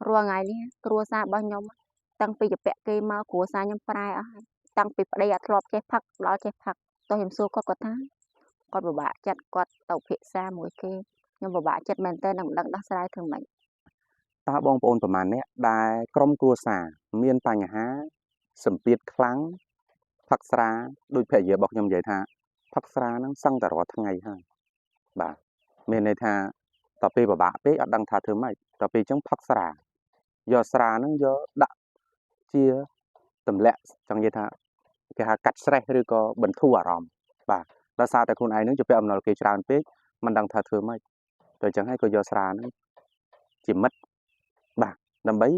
រាល់ថ្ងៃនេះគ្រួសាររបស់ខ្ញុំតាំងពីជពាក់គេមកគ្រួសារខ្ញុំប្រែអស់ហើយតាំងពីប្តីអត់ធ្លាប់ចេះផឹកដល់ចេះផឹកតោះខ្ញុំសួរគាត់គាត់ថាគាត់ពិបាកចិត្តគាត់ទៅពិភាក្សាមួយគេខ្ញុំពិបាកចិត្តមែនតើនឹងមិនដឹងដោះស្រាយធ្វើម៉េច តើបងប្អូនប្រមាណអ្នកដែលក្រុមគ្រួសារមានបញ្ហាសម្ពាធខ្លាំងផឹកស្រាដោយភរិយារបស់ខ្ញុំនិយាយថាផឹកស្រាហ្នឹងសឹងតែរាល់ថ្ងៃហើយបាទមានន័យថាតទៅពេលពិបាកពេកអត់ដឹងថាធ្វើម៉េចតទៅពេលអញ្ចឹងផឹកស្រាយកស្រាហ្នឹងយកដាក់ជាទម្លាក់ចង់និយាយថាគេហៅកាត់ stress ឬក៏បន្ធូរអារម្មណ៍បាទដោយសារតែខ្លួនឯងហ្នឹងជាពាក់អំណុលគេច្រើនពេកមិនដឹងថាធ្វើម៉េចទៅអញ្ចឹងហើយក៏យកស្រាហ្នឹងជាមិត្តបាទដើម្បី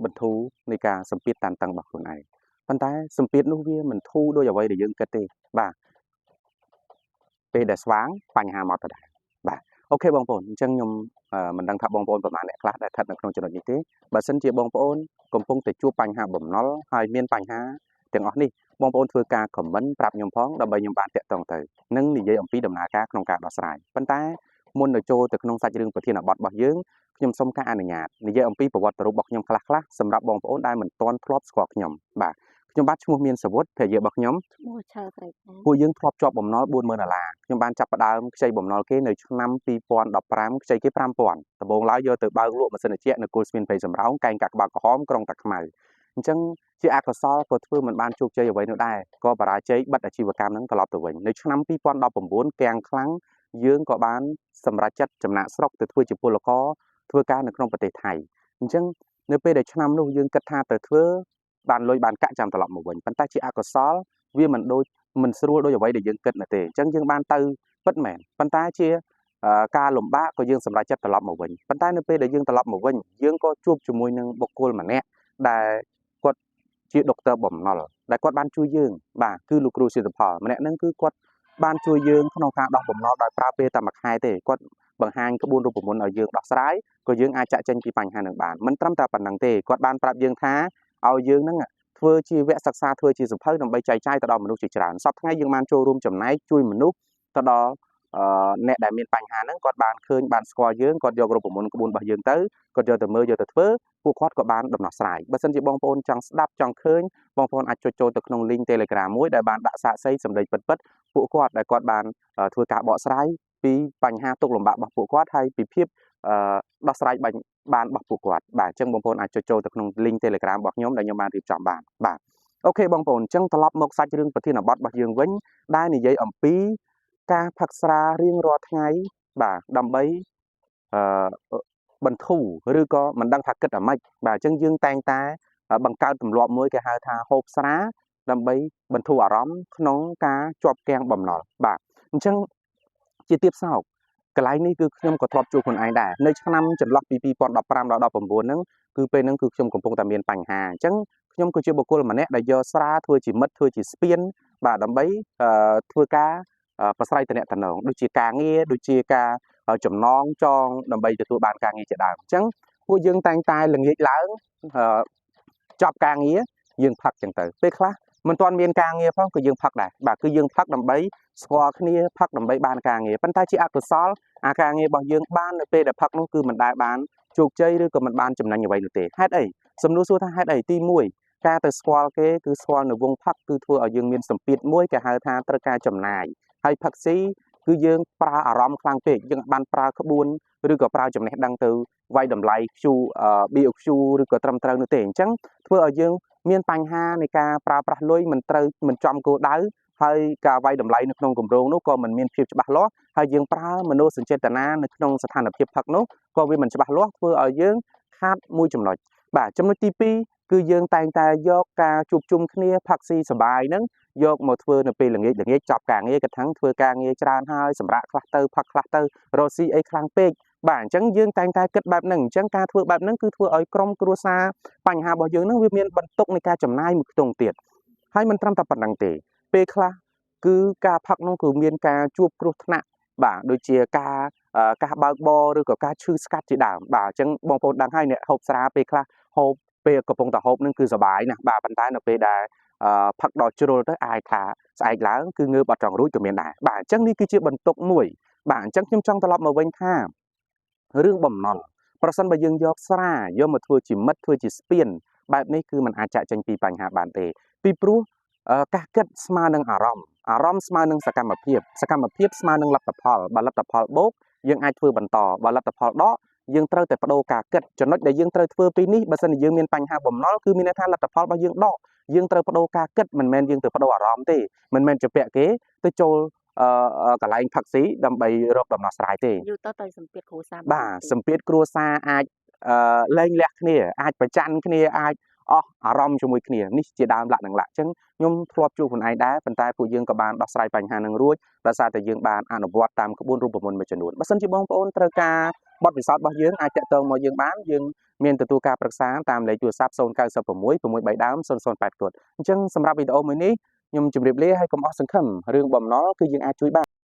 បន្ធូរនៃការសម្ពាធតានតឹងរបស់ខ្លួនឯងប៉ុន្តែសម្ពាធនោះវាមិនធូរដោយអ្វីដែលយើងគិតទេបាទពេលដែលស្វាងបញ្ហាមកដដែលបាទអូខេបងប្អូនអញ្ចឹងខ្ញុំមិនដឹងថាបងប្អូនប្រហែលអ្នកខ្លះដែលស្ថិតនៅក្នុងចំណុចនេះទេបើសិនជាបងប្អូនកំពុងតែជួបបញ្ហាបំណុលហើយមានបញ្ហាទាំងអស់នេះបងប្អូនធ្វើការ comment ប្រាប់ខ្ញុំផងដើម្បីខ្ញុំបានតាក់ទងទៅនិងនិយាយអំពីដំណើរការក្នុងការដោះស្រាយប៉ុន្តែមុននឹងចូលទៅក្នុងសាច់រឿងប្រធានបទរបស់យើងខ្ញុំសូមការអនុញ្ញាតនិយាយអំពីប្រវត្តិរូបរបស់ខ្ញុំខ្លះៗសម្រាប់បងប្អូនដែលមិនទាន់ធ្លាប់ស្គាល់ខ្ញុំបាទខ្ញុំបាទឈ្មោះមានសវុតភរិយារបស់ខ្ញុំ ឈ្មោះឆើស្រីចា ពួកយើងធ្លាប់ជាប់បំណុល40000ដុល្លារខ្ញុំបានចាប់ផ្ដើមខ្ចីបំណុលគេនៅឆ្នាំ2015ខ្ចីគេ5000ដំបូងឡើយយកទៅបើកលក់ម៉ាស៊ីនត្រជាក់នៅគល់ស្មៀនព្រៃសំរោងកែងកាក់ក្បាលក្រហមក្រុងតាខ្មៅអញ្ចឹងជាអកុសលក៏ធ្វើមិនបានជោគជ័យអ្វីនោះដែរក៏បរាជ័យបិទអាជីវកម្មហ្នឹងត្រឡប់ទៅវិញនៅឆ្នាំ2019កាំងខ្លាំងយើងក៏បានសម្រេចចិត្តចំណាកស្រុកទៅធ្វើជាពលករធ្វើការនៅក្នុងប្រទេសថៃអញ្ចឹងនៅពេលដែលឆ្នាំនោះយើងគិតថាទៅធ្វើបានលុយបានកាក់ចាំត្រឡប់មកវិញប៉ុន្តែជាអកុសលវាមិនដូចមិនស្រួលដូចអ្វីដែលយើងគិតនោះទេអញ្ចឹងយើងបានទៅពិតមែនប៉ុន្តែជាការលំបាកក៏យើងសម្រេចចិត្តត្រឡប់មកវិញប៉ុន្តែនៅពេលដែលយើងត្រឡប់មកវិញយើងក៏ជួបជាមួយនឹងបុគ្គលម្នាក់ដែលគាត់ជាដុកទ័របំណុលដែលគាត់បានជួយយើងបាទគឺលោកគ្រូសិទ្ធផលម្នាក់ហ្នឹងគឺគាត់បានជួយយើងក្នុងការដោះបំណុលដោយប្រើពេលតែមួយខែទេគាត់បង្ហាញក្បួនរូបមន្តឲ្យយើងដោះស្រាយក៏យើងអាចចាក់ចេញពីបញ្ហានឹងបានមិនត្រឹមតែប៉ុណ្្នឹងទេគាត់បានប្រាប់យើងថាឲ្យយើងហ្នឹងធ្វើជាវគ្គសិក្សាធ្វើជាសភៅដើម្បីចែកចាយទៅដល់មនុស្សជាច្រើនសប្តាហ៍ថ្ងៃយើងបានចូលរួមចំណែកជួយមនុស្សទៅដល់អ្នកដែលមានបញ្ហាហ្នឹងគាត់បានឃើញបានស្គាល់យើងគាត់យករូបមន្តក្បួនរបស់យើងទៅគាត់យកទៅមើលយកទៅធ្វើពួកគាត់ក៏បានដំណោះស្រាយបើសិនជាបងប្អូនចង់ស្ដាប់ចង់ឃើញបងប្អូនអាចចុចចូលទៅក្នុង link Telegram មួយដែលបានដាក់សាក្សីសម្លេងពិតៗពួកគាត់ដែលគាត់បានធ្វើការបកស្រាយពីបញ្ហាទុក្ខលំបាករបស់ពួកគាត់ហើយពីភាពដោះស្រាយបានរបស់ពួកគាត់បាទអញ្ចឹងបងប្អូនអាចចុចចូលទៅក្នុង link Telegram របស់ខ្ញុំដែលខ្ញុំបានរៀបចំបានបាទអូខេបងប្អូនអញ្ចឹងត្រឡប់មកសាច់រឿងប្រធានបទរបស់យើងវិញដែលនិយាយអំពីការផឹកស្រារៀងរាល់ថ្ងៃបាទដើម្បីអឺបន្ធូរឬក៏មិនដឹងថាគិតអាម៉េចបាទអញ្ចឹងយើងតែងតែបង្កើតទម្លាប់មួយគេហៅថាហូបស្រាដើម្បីបន្ធូរអារម្មណ៍ក្នុងការជាប់គាំងបំណុលបាទអញ្ចឹងជាទៀបសោកកន្លែងនេះគឺខ្ញុំក៏ធ្លាប់ជួបខ្លួនឯងដែរនៅឆ្នាំចន្លោះពី2015ដល់19ហ្នឹងគឺពេលហ្នឹងគឺខ្ញុំកំពុងតែមានបញ្ហាអញ្ចឹងខ្ញុំក៏ជាបុគ្គលម្នាក់ដែលយកស្រាធ្វើជាមិត្តធ្វើជាស្ពានបាទដើម្បីធ្វើការប្រស្រ័យតំណតំណងដូចជាការងារដូចជាការចំណងចងដើម្បីទទួលបានការងារជាដើមអញ្ចឹងពួកយើងតែងតែល្ងាចឡើងចប់ការងារយើងផឹកចឹងទៅពេលខ្លះមិនទាន់មានការងារផងក៏យើងផឹកដែរបាទគឺយើងផឹកដើម្បីស្គាល់គ្នាផឹកដើម្បីបានការងារប៉ុន្តែជាអកុសលអាការងាររបស់យើងបាននៅពេលដែលផឹកនោះគឺមិនដែលបានជោគជ័យឬក៏មិនបានចំណេញអ្វីនោះទេហេតុអីសំណួរសួរថាហេតុអីទី1ការទៅស្គាល់គេគឺស្គាល់នៅវងផឹកគឺធ្វើឲ្យយើងមានសម្ពាធមួយគេហៅថាត្រូវការចំណាយហើយផឹកស៊ីគឺយើងប្រើអារម្មណ៍ខ្លាំងពេកយើងបានប្រើក្បួនឬក៏ប្រើចំណេះដឹងទៅវាយតម្លៃ Q BOQ ឬក៏ត្រឹមត្រូវនោះទេអញ្ចឹងធ្វើឲ្យយើងមានបញ្ហានៃការប្រើប្រាស់លុយមិនត្រូវមិនចំគោលដៅហើយការវាយតម្លៃនៅក្នុងគម្រោងនោះក៏មិនមានភាពច្បាស់លាស់ហើយយើងប្រើមនោសញ្ចេតនានៅក្នុងស្ថានភាពផឹកនោះក៏វាមិនច្បាស់លាស់ធ្វើឲ្យយើងខាតមួយចំណុចបាទចំណុចទី2គឺយើងតែងតែយកការជួបជុំគ្នាផឹកស៊ីសប្បាយហ្នឹងយកមកធ្វើនៅពេលល្ងាចល្ងាចចប់ការងារក៏ថាំងធ្វើការងារច្រើនហើយសម្រាប់ខ្លះទៅផឹកខ្លះទៅរកស៊ីអីខ្លាំងពេកបាទអញ្ចឹងយើងតែងតែគិតបែបហ្នឹងអញ្ចឹងការធ្វើបែបហ្នឹងគឺធ្វើឲ្យក្រុមគ្រួសារបញ្ហារបស់យើងហ្នឹងវាមានបន្ទុកនៃការចំណាយមួយខ្ទង់ទៀតហើយមិនត្រឹមតែប៉ុណ្្នឹងទេពេលខ្លះគឺការផឹកនោះគឺមានការជួបគ្រោះថ្នាក់បាទដូចជាការបើកបរឬក៏ការឈឺស្កាត់ជាដើមបាទអញ្ចឹងបងប្អូនដឹងហើយអ្នកហូបស្រាពេលខ្លះហូបពេលកំពុងតែហូបនឹងគឺសប្បាយណាស់បាទប៉ុន្តែនៅពេលដែលផឹកដល់ជ្រុលទៅអាចថាស្អែកឡើងគឺងើបអត់ចង់រួចក៏មានដែរបាទអញ្ចឹងនេះគឺជាបន្ទុកមួយបាទអញ្ចឹងខ្ញុំចង់ត្រឡប់មកវិញថារឿងបំណុល ប្រសិនបើយើងយកស្រាយកមកធ្វើជាមិត្តធ្វើជាស្ពានបែបនេះគឺมันអាចចាក់ចេញពីបញ្ហាបានទេពីព្រោះការគិតស្មើនឹងអារម្មណ៍អារម្មណ៍ស្មើនឹងសកម្មភាពសកម្មភាពស្មើនឹងលទ្ធផលបើលទ្ធផលបូកយើងអាចធ្វើបន្តបើលទ្ធផលដកយើងត្រូវតែបដូរការគិតចំណុចដែលយើងត្រូវធ្វើពីនេះបើសិនជាយើងមានបញ្ហាបំណុលគឺមានន័យថាលទ្ធផលរបស់យើងដកយើងត្រូវបដូរការគិតមិនមែនយើងទៅបដូរអារម្មណ៍ទេមិនមែនជាពាក់គេទៅចូលកន្លែងផឹកស៊ីដើម្បីរកដំណោះស្រាយទេ យូរទៅទៅសម្ពាធគ្រួសារ បាទសម្ពាធគ្រួសារអាចលែងលះគ្នាអាចប្រច័នគ្នាអាចអស់អារម្មណ៍ជាមួយគ្នានេះជាដើមលក្ខនឹងលក្ខអញ្ចឹងខ្ញុំធ្លាប់ជួបខ្លួនឯងដែរប៉ុន្តែពួកយើងក៏បានដោះស្រាយបញ្ហានឹងរួចដោយសារតែយើងបានអនុវត្តតាមក្បួនរូបមន្តមួយចំនួនបើសិនជាបងប្អូនត្រូវការបទពិសោធន៍របស់យើងអាចតាក់ទងមកយើងបានយើងមានទទួលការប្រឹក្សាតាមលេខទូរស័ព្ទ096 63ដើម008គត់អញ្ចឹងសម្រាប់វីដេអូមួយនេះខ្ញុំជម្រាបលាហើយកុំអស់សង្ឃឹមរឿងបំណុលគឺយើងអាចជួយបាន។